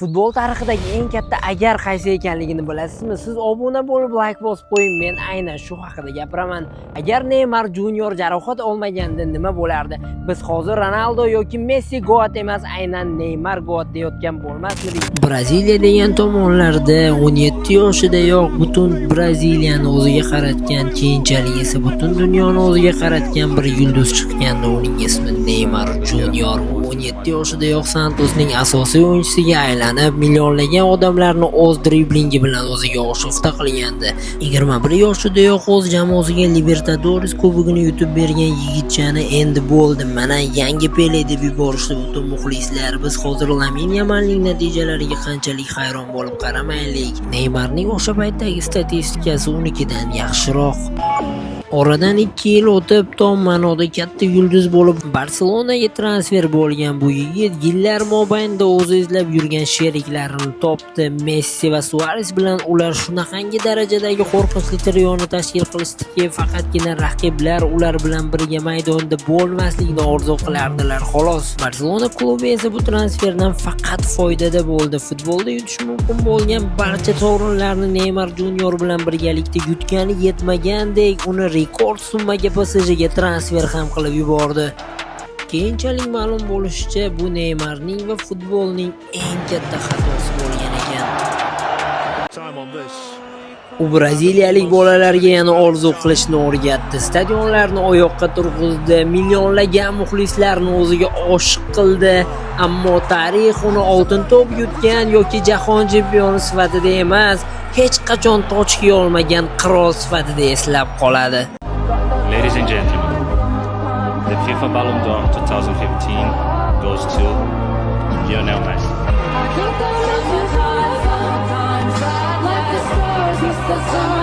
Futbol tarixidagi eng katta agar qaysi ekanligini bilasizmi? Siz obuna bo'lib, layk bosib qo'ying, men aynan shu haqida gapiraman. Agar Neymar Junior jarohat olmaganda nima bo'lardi? Biz hozir Ronaldo yoki Messi GOAT emas, aynan Neymar GOAT deyotgan bo'lmasmidik? Braziliya degan tomonlarda 17 yoshidayoq butun Braziliyani o'ziga qaratgan, keyinchalik esa butun dunyoni o'ziga qaratgan bir yulduz chiqqandi. Uning ismi Neymar Junior. U 17 yoshidayoq Santosning asosiy o'yinchisiga aylanib, millionlagan odamlarni o'z driblingi bilan o'ziga oshufta qilgandi. 21 yoshidayoq o'z jamoasiga Libertadores kubogini yutib bergan yigitchani endi bo'ldi, mana yangi Pele deb yuborishdi butun muxlislar. Biz hozir Lamin Yamalning natijalariga qanchalik hayron bo'lib qaramaylik, Neymarning o'sha paytdagi statistikasi unikidan yaxshiroq. Oradan 2 yil o'tib, tom ma'noda katta yulduz bo'lib Barselonaga transfer bo'lgan bu yigit yillar mobaynida o'zi izlab yurgan sheriklarini topdi. Messi va Suares bilan ular shunaqangi darajadagi qo'rqinchli trioni tashkil qilishdiki, faqatgina raqiblar ular bilan birga maydonda bo'lmaslikni orzu qilardilar, xolos. Barselona klubi esa bu transferdan faqat foydada bo'ldi. Futbolda yutish mumkin bo'lgan barcha sovrinlarni Neymar Junior bilan birgalikda yutgani yetmagandek, uni rekord summaga PSJga transfer ham qilib yubordi. Keyinchalik ma'lum bo'lishicha, bu Neymarning va futbolning eng katta xatosi bo'lgan ekan. Time on this. U braziliyalik bolalarga yana orzu qilishni o'rgatdi. Stadionlarni oyoqqa turg'izdi, millionlagan muxlislarni o'ziga oshiq qildi, ammo tarix uni oltin to'p yutgan yoki jahon chempioni sifatida emas, hech qachon toj kiya olmagan qirol sifatida eslab qoladi. Ladies and gentlemen, the FIFA Ballon d'Or 2015 goes to Lionel Messi. I think I love you forever. Like the stars, it's the sun.